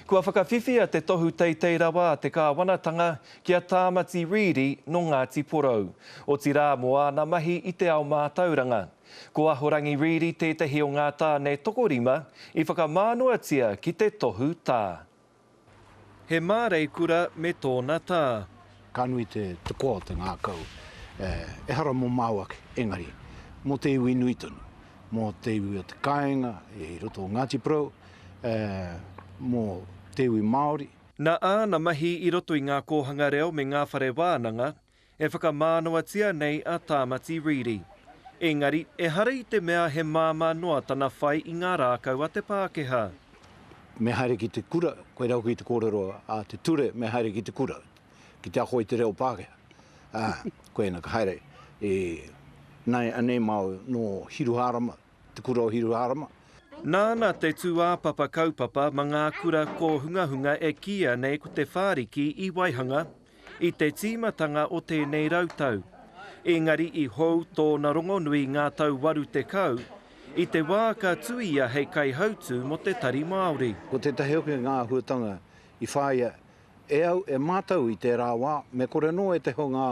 Kua whakawhiwhia te tohu teitei rawa a te kāwanatanga ki a Tāmati Reedy nō Ngāti Porou, otirā mō āna mahi i te ao mātauranga. Ko Ahorangi Reedy tētahi o ngā tāne tokorima i whakamānoatia ki te tohu tā. He māreikura me tōna tā. Ka nui te koa o te ngākau, ehara mō māu ake, engari, mō te iwi nui tonu, mō te iwi o te kāinga i roto o Ngāti Porou, mō te iwi Māori. Nā āna mahi i roto i ngā kōhanga reo me ngā whare wānanga, e whakamānawatia nei a Tāmati Reedy. Engari, ehara i te mea he māmā noa tana whai i ngā rākau a te Pākehā. Me haere ki te kura, koirā hoki te kōrero a te ture, me haere ki te kura, ki te ako i te reo Pākehā. Ā, koina ka haere i, nā, anei māu nō Hiruhārama, te kura o Hiruhārama. Nāna te tūāpapa kaupapa ma ngā kura kōhungahunga e kīia nei ko Te Whāriki i waihanga i te tīmatanga o tēnei rautau. Engari i hou tōna rongonui i ngā tau 80, i te wā ka tū ia hei kaihautū mō te Tari Māori. Ko tētahi hoki o ngā āhuatanga i whāia e au, e mātau i tērā wā, me kore anō ētahi o ngā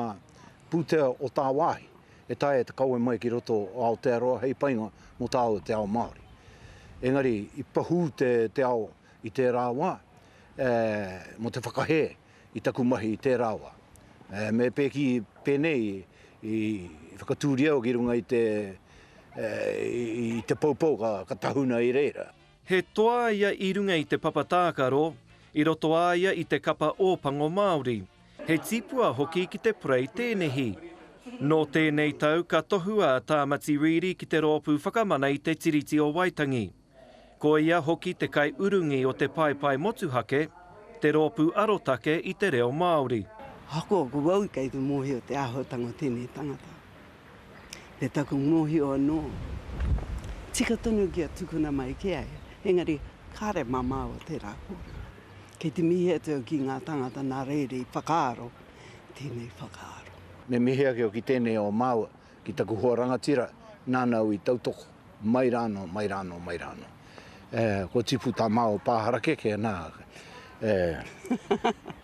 pūtea o tāwāhi e taea te kawe mai ki roto o Aotearoa hei painga mō tāua te ao Māori. Engari i pahū te ao i tērā wā mō te whakahē i taku mahi i tērā wā. Me pēki pēnei i whakatūria au ki runga i te i te poupou ka tahuna i reira. He toa ia i runga i te papa tākaro, i roto a ia i te kapa Ōpango Māori. He tipua hoki ki te parei tēnehi. Nō tēnei tau ka tohua a Tāmati Reedy ki te Rōpū Whakamana i te Tiriti o Waitangi. Ko ia hoki te kaiurungi o te Paepae Motuhake, te rōpū arotake i te reo Māori. Ahakoa ko au kei te mōhio te āhuatanga o tēnei tangata, me taku mōhio anō, tika tonu kia tukuna mai ki a ia, engari kāre mā māua tērā kōrero. Kei te mihi atu au ki ngā tāngata nā reira i whakaaro tēnei whakaaro. Me mihi ake au ki tēnei o māua, ki taku hoa rangatira, nāna au i tautoko, mai rānō, mai rānō, mai rānō. E, kua tipu tā māua pā harakeke, nā, e,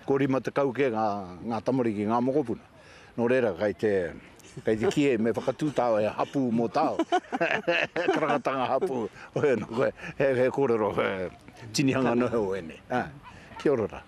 kua 50 kē ngā, ngā tamariki, ngā mokopuna. Nō reira, kei te, kei te kī me whakatū tāua he hapū mō tāua. Karangatanga hapū, hoi anō koe, he, he kōrero, he tinihanga noa iho ēnei. Ā, kia ora rā.